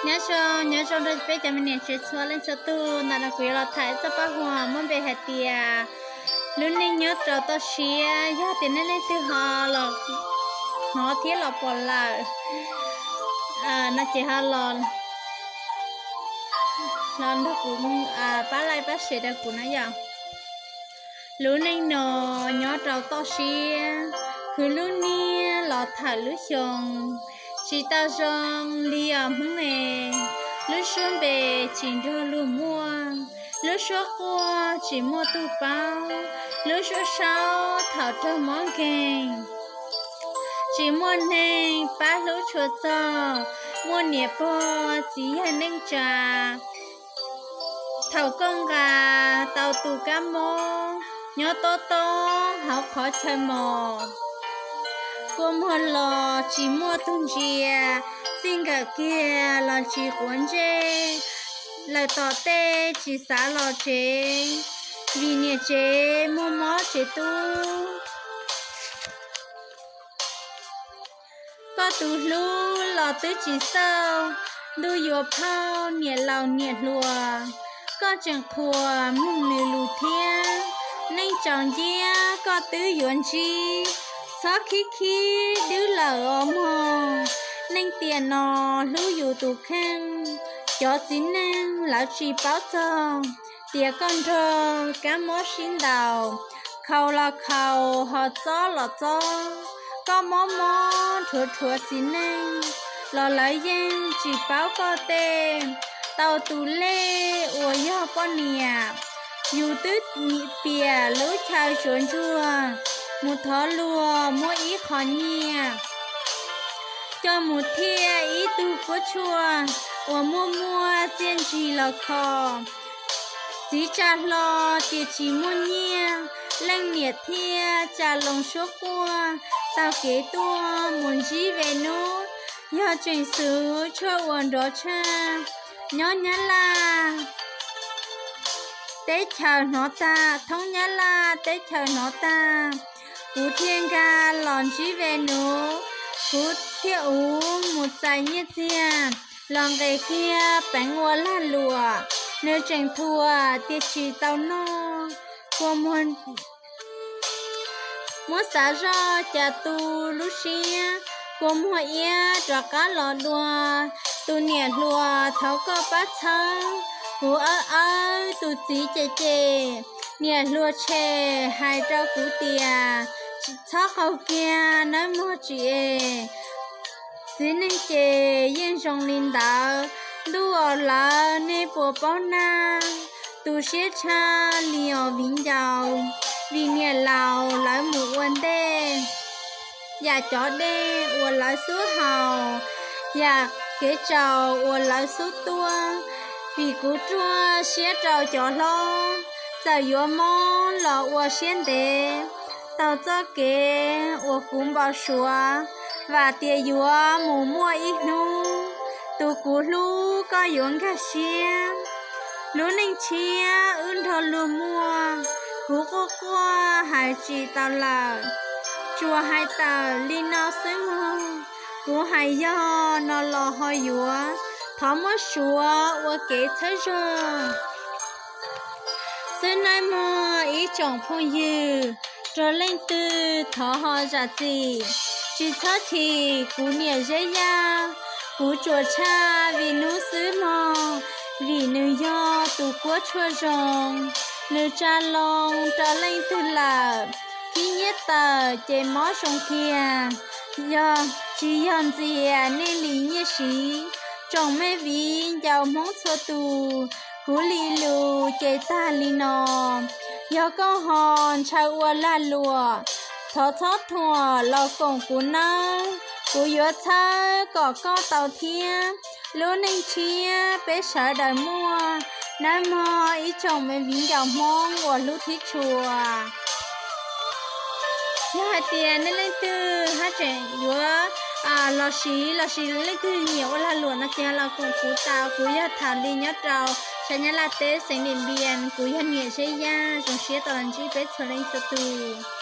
Nyob zoo, nyob zoo rau peb cov me niam tsev txhua leej txhua tus. Ntawm no kuv yuav los tham txoj paj huam muaj npe hais tias lub neej nyob rau toj siab. Yog tias nej leej twg ho los hnov thiab los pom lawm no ces ho los, los nrog kuv pab like pab share rau kuv na yom. Lub neej no nyob rau toj siab, khwv lub niag los thawm lub xyoo, tsis tau zoo li os Hmoob es. Lub suab npe tsis nrog luag muaj, lub suab quaj tsis muaj tug paub, lub suab saub thaum raug mob nkeeg. Tsis muaj neeg pab hlub tshua txog, muaj niam pog txiv yawg neej tsa. Thaum koj nqa tau tus kab mob, nyob tob tob hauv qhov chaw mos, kua muag los tsis muaj tug ntsia, txij nkawm kiag los tsis quav ntsej, lawm tom tej tsis xav los tsev, vim niam tsev muaj mob tsev tub. Koj tus hlub los twb tsis xauj, ntuj yuav phauj niam laus niam hluas. Koj tseem qhuas mloog nws lus thiab, neej tsaus nciab koj twb yuav ntsib. Txhob khib khib dwb lawm os mog, neeg tiam no hlub yus tus kheej. Cov txiv neej lawv tsis paub txog tias koj nrog kab mob sib ntaus, khaus los khaus ho txob los txob. Koj mob mob rhuav rhuav txiv neej los lawv yeej tsis paub koj tej. Tau tus lej uas yog poj niam, yus twb piam lub chaw tsuav ntsuag, mus thov luag muab ib qho nyiaj, coj mus thiaj ib tug kuab tshuaj uas muaj muaj txiaj ntsig los kho. Txiv tsa hlo tias tsis muaj nyiaj, leej niam thiaj tsa loo suab quaj, taug kev tuaj mus ntsib Venus. Yog tseem xwv tshuaj ua nrov tshaj, nyob Nyab Laj teb chaws hnov tag, thoob Nyab Laj teb chaws hnov tag, kuv thiaj nkag los ntsib Venus, kuv thiaj uv mus txais nyiaj txiag los nqes kiag peev ua lag luam. Nws tseem thuam tias tsis tau noj, kua muag muab xav zoj cas tu lub siab, kua muag iab rov qab los dua. Tus niam hluas thov koj pab txhawb, kuv awb awb tus txiv cem cem. Niam hluas tshem hais rau kuv tias txhob qaug kiag nawb mog tsis es. Txiv neej ces yeej zoo li ntawd, ntuj os lawv nej puas paub nag, tu siab tshaj li os viv ncaus, vim niam laus lawv mus ua ntej. Yam cov dej uas lawv xub haus, yam kev tsaus uas lawv xub tuaj, vim kuv ruaj siab rau cov hlob, txawm yuav mob los ua siab ntev, taug txoj kev uas kuv npau suav, vam tias yuav mus muaj ib hnub, tus kuv hlub koj yuav nkag siab. Lub neej tshiab wb nrog luag muaj, kuv quaj quaj hais tsis tau lawm, tsuas hais tawm li no xwb mog. Kuv hais yog no los ho yuav, thov muab suav ua kev txhawb zog xwb nawb mog ib tsoom phooj ywg. Raug leej twg thov ho zam txim, tsis txhob chim kuv niam Zeb Yaj. Kuv tsuas tshaj Venus xwb mog, vim nws yog tus kuab tshuaj zoo, nws tsa loo rau leej twg lawm, khib nyiab tawm ces mob zoo kiag. Yog tsis yog ntxias nej li nyiaj siv, tsoom me viv ncaus Hmoob txhua tus, kuv li lus ces tag li no. Yog koj ho ntshaw ua lag luam, thov txhob thuam los koom kuv nawb, kuv yuav txhawb kom koj tau thiab. Lub neej tshiab peb sawv daws muaj nawb mog ib tsoom me viv ncaus Hmoob uas hlub thiab tshua. Yog hais tias nej leej twg haj tseem yuav los siv los sis leej twg nyiam ua lag luam no ces los koom kuv tau. Kuv yog Thas Lis nyob rau sab Nyab Laj teb xeev Diam Npias, kuv yog niam Zeb Yaj, zoo siab tau los ntsib peb txhua leej txhua tus.